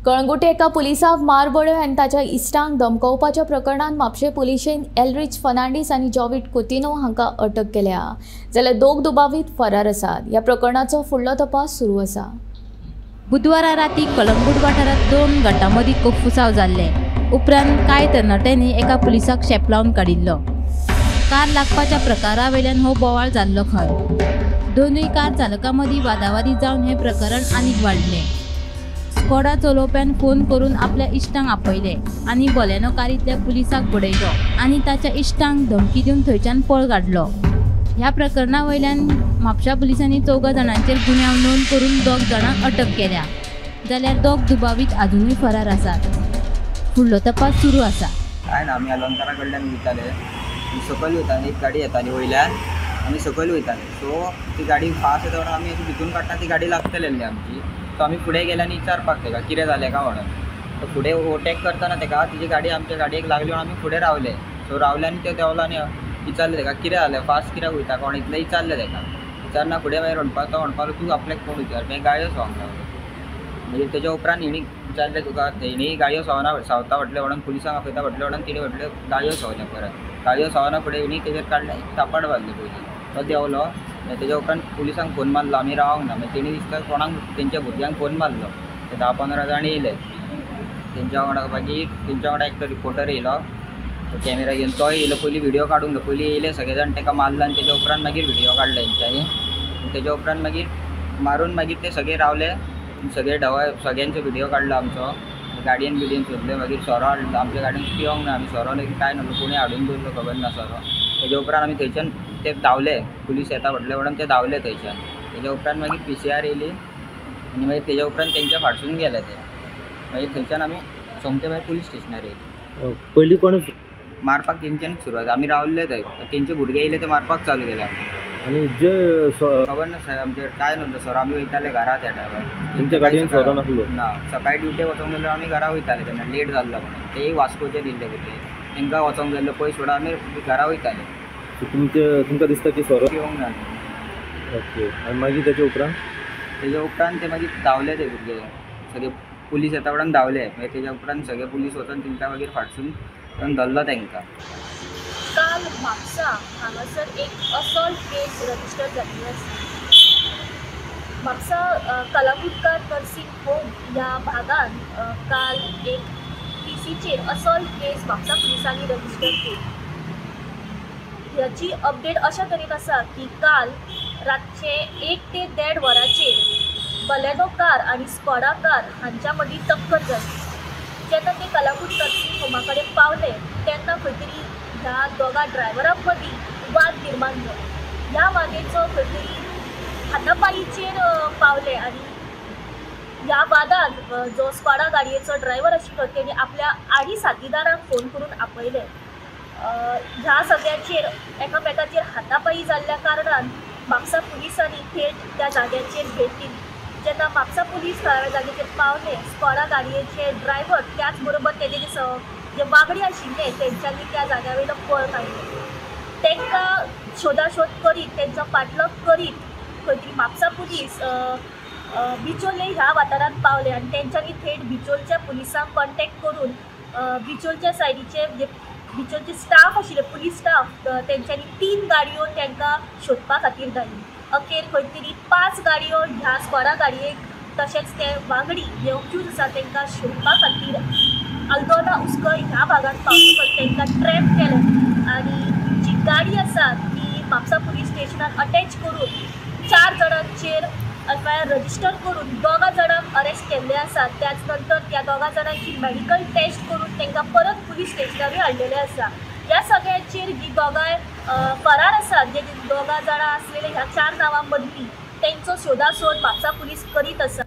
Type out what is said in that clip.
कळंगूटे एका पुलिसाक मारबडय आनी ताच्या इश्टांक धमकोवपाच्या प्रकरणांत म्हापशें पुलिशेन एलरिच फर्नांडीस आनी जॉविट कुतिनो हांकां अटक केल्या, जाल्यार दोग दुबावीत फरार आसात. ह्या प्रकरणाचो फुडलो तपास सुरू आसा. बुधवारा राती कळंगूट वाठारांत दोन गटां मदीं कोफुसांव जाल्ले उपरांत कांय तरणाट्यांनी एका पुलिसाक शेपलावन काडिल्लो. कार लागपाच्या प्रकारा वयल्यान हो बोवाळ जाल्लो खंय. दोनूय कार चालकां मदीं वादावादी जावन हें प्रकरण आनीक वाडलें. स्कॉडा चलोवप्यान फोन करून आपल्या इश्टांक आपयले आनी बोलेनो कारींतल्या पुलिसाक बडयलो आनी ताच्या इश्टांक धमकी दिवन थंयच्यान पळ काडलो. ह्या प्रकरणा वयल्यान म्हापशा पुलिसांनी 4 जाणांचेर गुन्यांव नोंद करून 2 जाणांक अटक केल्या, जाल्यार 2 दुबावीत अजुनूय फरार आसात. फुडलो तपास सुरू आसा. काय ना, आमी अलंकारा कडल्यान वयताले, सकयल वयताले, एक गाडी येताली वयल्यान, आमी सकयल वयताले. सो ती गाडी फास्ट येता म्हणून आमी अशी भितून काडटा ती गाडी लागतली आमची. सो आमी फुडें गेले आनी विचारपाक तेका कितें जालें काय म्हणून. सो फुडें ओवरटेक करतना तेका तिजी गाडी आमच्या गाडयेक लागली म्हणून आमी फुडें रावले. सो रावले आनी ते देंवलो आनी विचारलें तेका कितें जालें, फास्ट कित्याक वयता कोण इतलें विचारलें तेका. विचारना फुडें मागीर म्हणपाक तो म्हणपाक तूं आपल्याक कोण विचार, मागीर गाळयो सवंक लागलो. मागीर तेज्या उपरांत हेणी विचारलें तुका, हेणी गाळयो सवना सावता म्हटलें म्हणून पुलिसांक आपयता म्हटलें म्हणून तिणें म्हटलें गाळयो सवल्या परत. गाळयो सवना फुडें हेणी तेजेर काडलें एक थापट मारलें पयलीं, तो देंवलो. तेज्या उपरांत पुलिसांक फोन मारलो, आमी रावंक ना. मागीर तेणी दिसता कोणाक तेंच्या भुरग्यांक फोन मारलो, ते 10-15 जाण येयले तेंच्या वांगडा. मागीर तेंच्या वांगडा एकटो रिपोर्टर येयलो, तो कॅमेरा घेवन तोय येयलो. पयलीं व्हिडियो काडूंक पयलीं येयले सगळे जाण, तेका मारलो आनी तेज्या उपरांत मागीर व्हिडियो काडले तेंच्यांनी. तेज्या उपरांत मागीर मारून मागीर ते सगळे रावले, सगळे ढवळ सगळ्यांचो व्हिडियो काडलो आमचो. गाडयेन बिडयेन सोदले, मागीर सोरो हाडलो. आमच्या गाडयेन पिवंक ना आमी, सोरो लेगीत कांय नासलो, कोणी हाडून दवरलो खबर ना सोरो. तेज्या उपरांत आमी थंयच्यान ते धांवले, पुलीस येता म्हटले म्हणून ते धांवले थंयच्यान. तेज्या उपरांत मागीर PCR येयली आनी मागीर तेज्या उपरांत तेंच्या फाटसून गेले ते. मागीर थंयच्यान आमी सोमते मागीर पुलीस स्टेशनार येयले. पयलीं कोण मारपाक तेंच्यानूच सुरवात, आमी रावल्ले थंय, तेंचे भुरगे येयले ते मारपाक चालू केले. आनी जे खबर ना साहेब आमचेर काय नासलो सोरो, आमी वयताले घरा त्या टायमार. तेंच्या गाडयेन सोरो नासलो ना, सकाळी ड्युटेक वचोंक जाल्यार आमी घरा वयताले तेन्ना लेट जाल्लो म्हणून. तेय वास्कोचे येयल्ले भुरगे, तेंकां वचोंक जाल्लो पयस सोडा आमी घरा वयताले. तुमकां दिसता की सोरो पिवंक ना? ओके. आनी मागीर तेच्या उपरांत? तेज्या उपरांत ते मागीर धांवले ते भुरगे सगळे, पुलीस येता म्हणून धांवले. मागीर तेज्या उपरांत सगळे पुलीस वचोन तेंकां मागीर फाटसून धरलो तेंकां. काल म्हापसा हांगासर एक असॉल्ट केस रजिस्टर जाल्ली आसा. म्हापसा कलाकुटकार नर्सिंग होम ह्या भागान काल एक पीसीचेर असॉल्ट केस म्हापसा पुलिसांनी रजिस्टर केली. ह्याची अपडेट अशा तरेन आसा की काल रातचे 1 ते 1.5 वरांचेर बलेनो कार आनी स्कॉडा कार हांच्या मदीं टक्कर जाली. जेन्ना ते कलाकूट नर्सिंग होमा कडेन पावले तेन्ना खंय तरी ह्या दोगां ड्रायव्हरां मदीं वाद निर्माण जालो. ह्या वादेचो खंय तरी हातापायीचेर पावले आनी ह्या वादान जो स्कॉडा गाडयेचो ड्रायव्हर आशिल्लो तेणी आपल्या आडी साथीदारांक फोन करून आपयले. ह्या सगळ्यांचेर एकामेकाचेर हातापायी जाल्ल्या कारणान म्हापसा पुलिसांनी थेट त्या जाग्याचेर भेट दिली. जेन्ना म्हापसा पुलीस थळाव्या जाग्याचेर पावले, स्कॉडा गाडयेचे ड्रायव्हर त्याच बरोबर तेजे जे वांगडी आशिल्ले तेंच्यांनी त्या जाग्या वयलो पळ काडलो. तांकां शोधाशोध करीत तेंचो पाठलाग करीत खंय तरी म्हापसा पुलीस बिचोले ह्या वाठारांत पावले आनी तेंच्यांनी थेट बिचोलच्या पुलिसांक कॉन्टेक्ट करून बिचोलच्या सायडीचे जे बिचोलचे स्टाफ आशिल्ले पुलीस स्टाफ तेंच्यांनी 3 गाडयो तांकां शोदपा खातीर धाडली. अखेर खंय तरी 5 गाडयो ह्या स्कॉडा गाडयेक तशेंच ते वांगडी जे अक्यूज आसा तांकां शोदपा खातीर अल्दोना उसकय ह्या भागांत पावतकच तांकां ट्रॅप केलें आनी जी गाडी आसा ती म्हापसा पुलीस स्टेशनाक अटॅच करून 4 जाणांचेर FIR register करून 2 जाणांक अरेस्ट केल्ले आसा. त्याच नंतर त्या 2 जाणांची मेडिकल टेस्ट करून तांकां परत पुलीस स्टेशनारूय हाडलेले आसा. ह्या सगळ्यांचेर जी दोगांय फरार आसात, जे 2 जाणां आसलेले ह्या 4 नांवां मदलीं, तेंचो शोधाशोध म्हापसा पुलीस करीत आसा.